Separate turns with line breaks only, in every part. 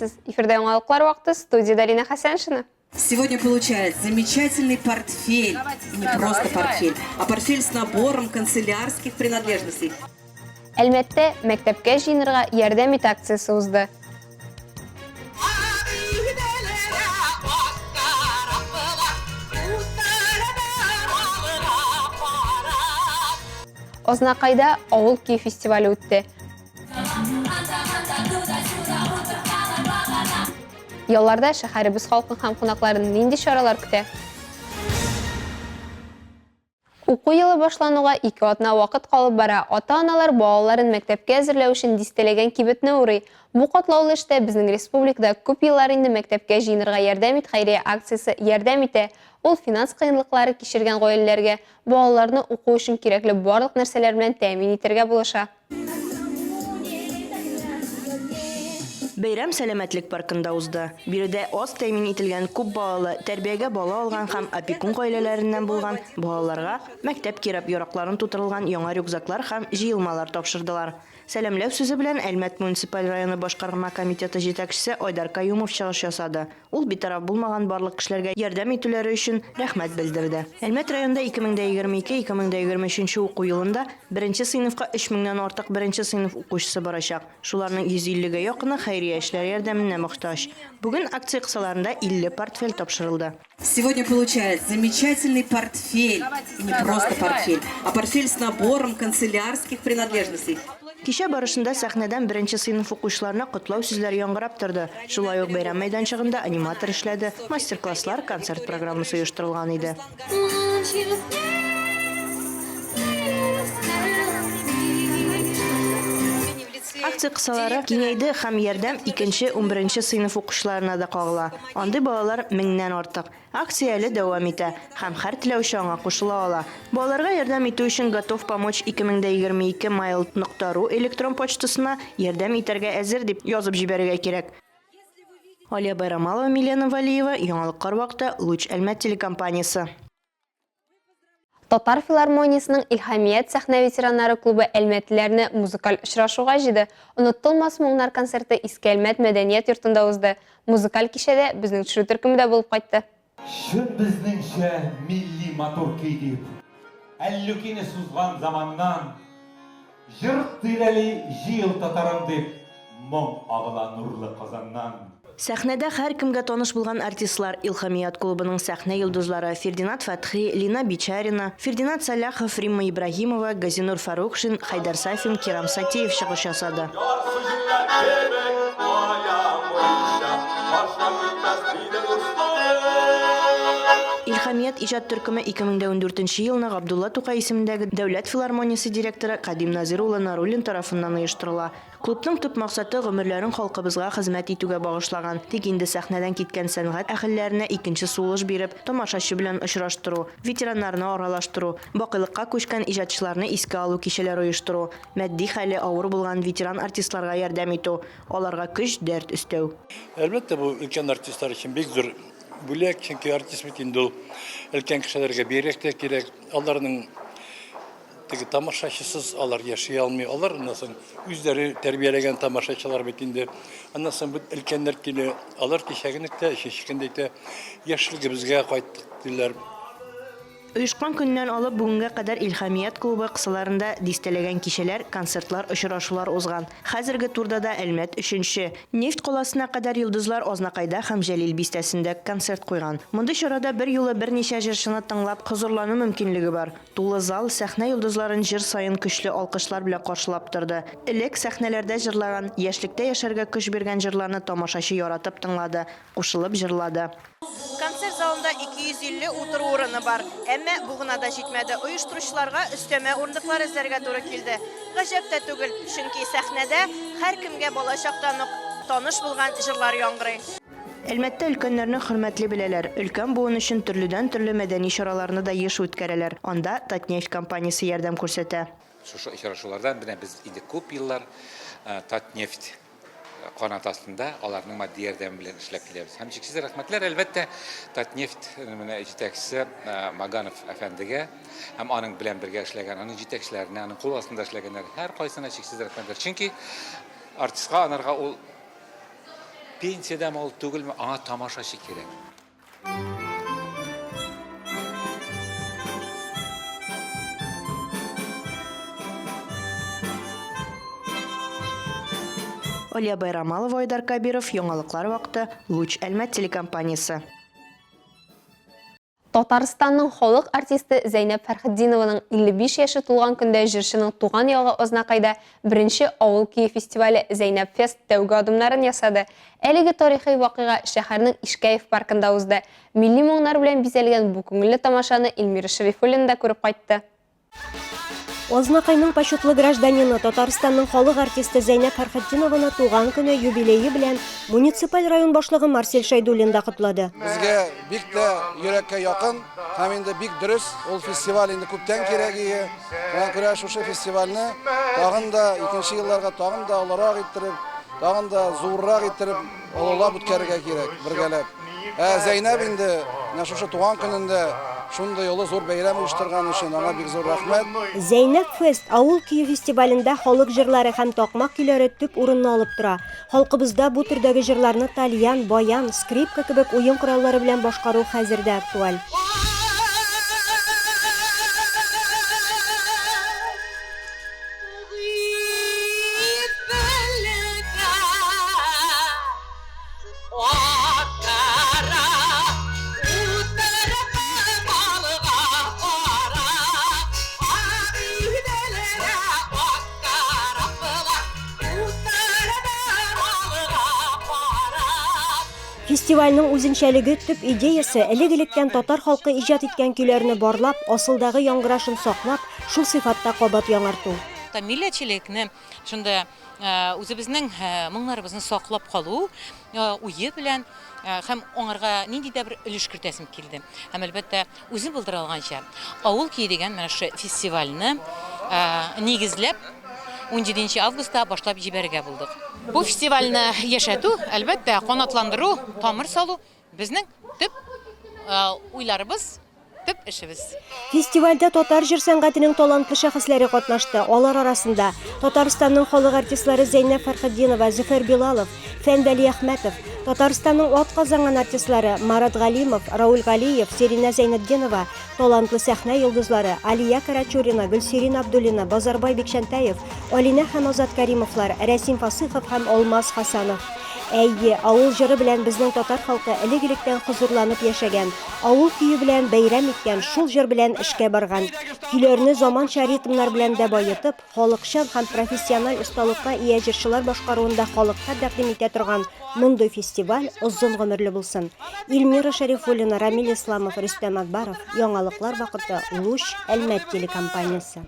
Исәнмесез! Эфирда яңалыклар вакыты, студиядә Лина Хәсәншина.
Сегодня получает замечательный портфель. И не просто портфель, а портфель с набором канцелярских принадлежностей.
Әлмәттә мәктәпкә җыенырга ярдәм ит акциясе узды. Азнакайда авыл көе фестивале үтте. Ялларда шәһәребез халкын һәм кунакларын нинди чаралар көтә? Уку елы башлануга ике атна вакыт калып бара. Ата-аналар балаларын мәктәпкә әзерләү өчен дистәләгән кибетне урый. Бу катлаулы эштә безнең республикада күп еллар инде Мәктәпкә җыенырга ярдәм ит хәйрия акциясе ярдәм итә. Ул финанс кыенлыклары кичергән гаиләләргә балаларны уку өчен кирәкле барлык нәрсәләр белән тәэмин итәргә булыша.
Бәйрәм Сәламәтлек паркында узды. Биредә аз тәэмин ителгән күп балалы, тәрбиягә бала алган һәм опекун гаиләләреннән булган балаларга мәктәп кирәк-яракларын тутырылган яңа рюкзаклар һәм җыелмалар тапшырдылар. Сәламләү сүзе белән Әлмәт муниципаль районы башкарма комитеты җитәкчесе Айдар Каюмов чыгыш ясады. Ул битараф булмаган барлык кешеләргә ярдәм итүләре өчен рәхмәт белдерде. Әлмәт районында 2022-2023 уку елында беренче сыйныфка өч меңнән артык беренче сыйныф укучысы барачак. Шуларның 150 гә якыны хәйрия эшләре ярдәменә мохтаҗ. Бүген акция кысаларында 50 портфель тапшырылды.
Сегодня получает замечательный портфель. И не просто портфель, а портфель с набором канцелярских принадлежностей.
Кичә барышында сәхнәдән беренче сыйныф укучыларына котлау сүзләре яңгырап торды. Шулай ук бәйрәм мәйданчыгында аниматор эшләде, мастер-класслар, концерт программасы оештырылган иде. Акция кысалары киңәйде һәм ярдәм икенче, унберенче сыйныф укучыларына да кагыла. Андый балалар меңнән артык. Акция әле дәвам итә, һәм һәр теләүче аңа кушыла ала. Балаларга ярдәм итү өчен Готов помочь 2022 mail нокта ру электрон почтасына Ярдәм итәргә әзер дип язып җибәрергә кирәк. Алия Байрамалова, Милена Вәлиева, Яңалыклар вакыты, Луч Әлмәт телекомпаниясе.
Татар филармониясенең Илһамият сәхнә ветераннары клубы әлмәтлеләрне музыкаль очрашуга җыйды. Онытылмас моңнар концерты Иске Әлмәт мәдәният йортында узды. Музыкаль кичәдә безнең төшерү төркеме дә булып кайтты.
Чын безнеңчә милли матур көй дип. Әллүкине сузган заманнан. Җыр тирәли җыел татарым дип моң агыла нурлы Казаннан.
Сәхнәдә һәркемгә таныш булган артистлар, Илһамият клубының сәхнә йолдызлары Фердинат Фәтхи, Лина Бичарина, Фердинат Сәлахов, Римма Ибраһимова, Газинур Фәррухшин, Хәйдәр Сафин, Кирам Сатиев чыгыш ясады.
Ярсу җилләр кебек аямыйча, Башка китмәс иде дуслыгым.
Илһамият иҗат төркеме 2014 нче елны Габдулла Тукай исемендәге дәүләт филармониясе директоры Кадим Назир улы Наруллин тарафыннан оештырыла. Клубның төп максаты, гомерләрен халкыбызга хезмәт итүгә багышлаган, тик инде сәхнәдән киткән сәнгать әһелләренә икенче сулыш биреп, тамашачы белән очраштыру, ветераннарны аралаштыру, бакыйлыкка күчкән иҗатчыларны искә алу кичәләре оештыру, матди хәле авыр булган ветеран артистларга ярдәм итү, аларга көч, дәрт өстәү.
Әлбәттә, бу өлкән артистлар өчен бик зур бүләк, чөнки артист бит инде ул өлкән кешеләргә бигрәк тә кирәк. Аларның теге тамашачысыз алар яши алмый. Алар аннан соң үзләре тәрбияләгән тамашачылар бит инде. Аннан соң бит өлкәннәр килә. Алар кичәгенек тә, өченче көндә әйтә, яшьлегебезгә кайттык, диләр.
Оешкан көннән алып бүгенгә кадәр Илһамият клубы кысаларында дистәләгән кичәләр, концертлар, очрашулар узган. Хәзерге турда да Әлмәт өченче. Нефть каласына кадәр йолдызлар Азнакайда һәм Җәлил бистәсендә концерт куйган. Мондый чарада берьюлы берничә җырчыны тыңлап, хозурлану мөмкинлеге бар. Тулы зал сәхнә йолдызларын җыр саен көчле алкышлар белән каршылап торды. Элек сәхнәләрдә җырлаган, яшьлектә яшәргә көч биргән җырларны тамашачы яратып тыңлады, кушылып җырлады.
Концерт залында 250 утыру урыны бар. Әмма бу гына да җитмәде. Оештыручыларга өстәмә урындыклар эзләргә туры килде. Гаҗәп тә түгел, чөнки сәхнәдә һәркемгә балачактан ук таныш булган җырлар яңгырый.
Әлмәттә өлкәннәрне хөрмәтли беләләр. Өлкән буын өчен төрледән-төрле мәдәни чараларны да еш үткәрәләр. Анда Татнефть компаниясе ярдәм күрсәтә.
Шушы очрашулардан менә без инде күп еллар Татнефть канат астында аларның матди ярдәме белән эшләп киләбез. Һәм чиксез рәхмәтләр, әлбәттә, Татнефть менә җитәкчесе Маганов әфәндегә һәм аның белән бергә эшләгән, аның җитәкчеләренә, аның кул астында эшләгәннәр һәркайсына чиксез рәхмәтләр. Чөнки артистка анарга ул Пенсиядәме ул, түгелме, аңа тамашачы кирәк.
Алия Байрамалова, Айдар Кабиров, Яңалыклар вакыты, Луч Әлмәт телекомпаниясе.
Татарстанның халык артисты Зәйнәб Фәрхетдинованың 55 яше тулган көндә җырчының туган ягы Азнакайда беренче авыл көе фестивале Зәйнәб фест тәүге адымнарын ясады. Әлеге тарихи вакыйга шәһәрнең Ишкәев паркында узды. Милли моңнар белән бизәлгән бу күңелле тамашаны Эльмира Шәрифуллина да күреп кайтты.
Азнакайның почетлы гражданины, Татарстанның халык артисты Зәйнәб Фәрхетдинованы туган көне, юбилее белән муниципаль район башлыгы Марсель Шәйдуллин да котлады.
Безгә бик тә йөрәккә якын һәм инде бик дөрес ул фестиваль инде күптән кирәк ие. Шуңа күрә шушы фестивальне тагын да икенче елларга тагын да олырак иттереп, тагын да зуррак иттереп олылап үткәрергә кирәк бергәләп. Ә Зәйнәб инде менә шушы туган көнендә шундый олы зур бәйрәм оештырган өчен аңа бик зур рәхмәт.
Зәйнәб фест авыл көе фестивалендә халык җырлары һәм такмак көйләре төп урынны алып тора. Халкыбызда бу төрдәге җырларны тальян, баян, скрипка кебек уен кораллары белән башкару хәзер дә актуаль. Фестивальнең үзенчәлеге, төп идеясе, элек-электән татар халкы иҗат иткән көйләрне барлап, асылдагы яңгырашын саклап, шул сыйфатта кабат яңарту.
Милләтчелекне шунда үзебезнең моңнарыбызны саклап калу уе белән һәм аңарга нинди дә бер өлеш кертәсем килде. Һәм, әлбәттә, үзем булдыра алганча, Авыл көе дигән менә шушы фестивальне нигезләп, 17 августта башлап җибәрергә булдык. Бу фестивальне яшәтү, әлбәттә, канатландыру, тамыр салу безнең төп уйларыбыз, төп эшебез.
Фестивальдә татар җыр сәнгатенең талантлы шәхесләре катнашты. Алар арасында, Татарстанның халык артистлары Зәйнәб Фәрхетдинова, Зөфәр Билалов, Фән Вәлиәхмәтов, Татарстанның атказанган артистлары Марат Галимов, Рауль Галиев, Сиринә Зәйнетдинова, талантлы сәхнә йолдызлары Алия Карачурина, Гөлсирин Абдуллина, Базарбай Бикчәнтәев, Алинә һәм Азат Кәримовлар, Рәсим Фасыйхов һәм Алмаз Хасанов. Әйе, авыл җыры белән безнең татар халкы элек-электән хозурланып яшәгән, авыл көе белән бәйрәм иткән, шул җыр белән эшкә барган. Көйләрне заманча ритмнар белән дә баетып, халыкчан һәм профессиональ осталыкка ия җырчылар башкаруында халыкка тәкъдим итә торган мондый фестиваль озын гомерле булсын. Эльмира Шәрифуллина, Рамил Исламов, Рөстәм Акбаров, Яңалыклар вакыты, Луч, Әлмәт телекомпаниясе.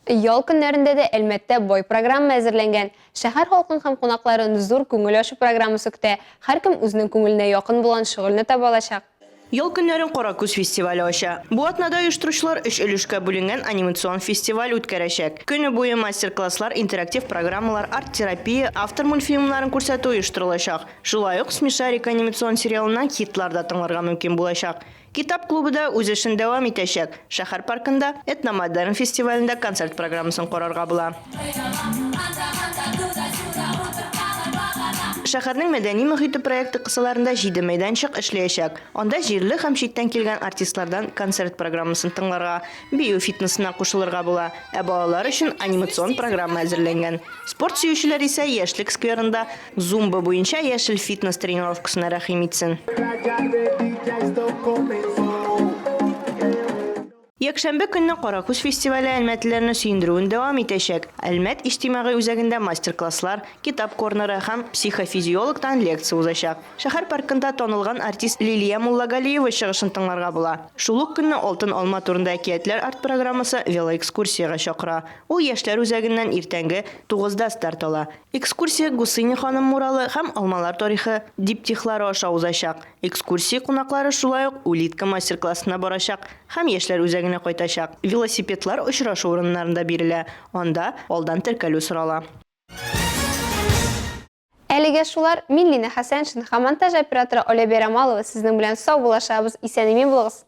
Ял көннәрендә дә Әлмәттә бай программа әзерләнгән. Шәһәр халкын һәм кунакларын зур күңел ачу программасы көтә. Һәркем үзенең күңеленә якын булган шөгыльне таба алачак.
Ял көннәрен Каракүз фестивале ача. Бу атнада оештыручылар өч өлешкә бүленгән анимацион фестиваль үткәрәчәк. Көне буе мастер-класслар, интерактив программалар, арт-терапия, автор мультфильмнарын күрсәтү оештырылачак. Шулай ук Смешарик анимацион сериалыннан хитлар да тыңларга мөмкин булачак. Китап клубы да үз эшен дәвам итәчәк. Шәһәр паркында Этномодерн фестивалендә концерт программасын карарга була. Шәһәрнең мәдәни мохите проекты кысаларында җиде мәйданчык эшләячәк. Анда җирле һәм читтән килгән артистлардан концерт программасын тыңларга, бию фитнесына кушылырга була, ә балалар өчен анимацион программа әзерләнгән. Спорт сөючеләр исә Яшьлек скверында Зумба буенча яшел фитнес тренировкасына рәхим итсен. Якшәмбе көнне Каракүз фестивале әлмәтлеләрне сөендерүен дәвам итәчәк. Әлмәт иҗтимагый үзәгендә мастер-класслар, китап корнеры һәм психофизиологтан лекция узачак. Шәһәр паркында танылган артист Лилия Муллагалиева чыгышын тыңларга була. Шул ук көнне Алтын алма турында әкиятләр арт-программасы велоэкскурсиягә чакыра. Ул Яшьләр үзәгеннән иртәнге тугызда старт ала. Экскурсия Гусыня ханым муралы һәм Алмалар тарихы диптихлары аша узачак. Экскурсия кунаклары шулай ук Улитка мастер-классына барачак һәм Яшьләр үзәгенә кайтачак. Велосипедлар очрашу урыннарында бирелә, анда алдан теркәлү сорала.
Әлегә шулар, мин Лина Хәсәншина һәм монтаж операторы Оля Бәйрамалова сезнең белән саубуллашабыз, исән-имин булыгыз!